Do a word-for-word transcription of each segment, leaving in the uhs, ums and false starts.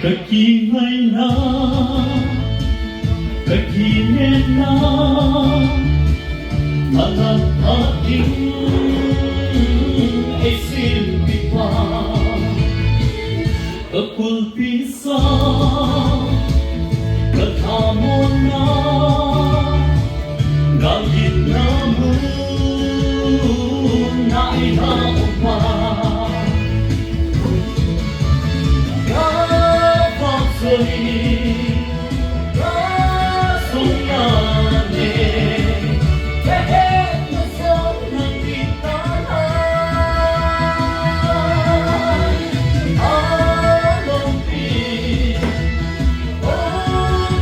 Ka kingaina, ka kinepna, a lak a ding ei siem pi pa. Ka kulpi sa, ka thamawlna, ka gitna mun, na ei ha upa. Ka vak soi, ka soi a ne, ka hetna sawt nang ti ta na. A lo pi, o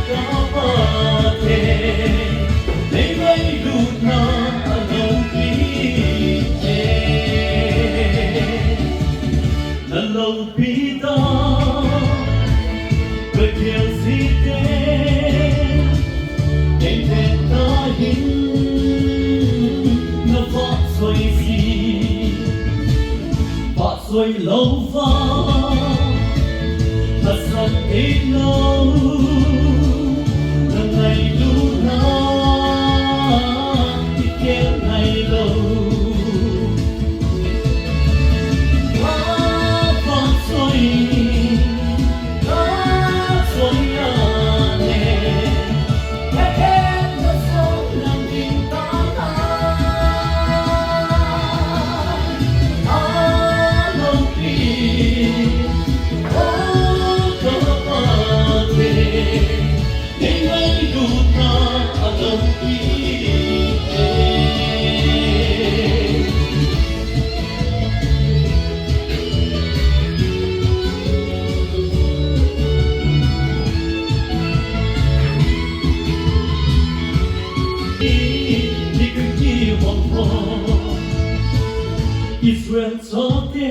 ka pa te, nei ngailutna a lo pi e. Na lo pi ta, Bethel si te, ei te ta hin, na vak soi si. Vak soi lo va, ka san ei lo, na ngailutna, i kel ngai lo. Israel chate,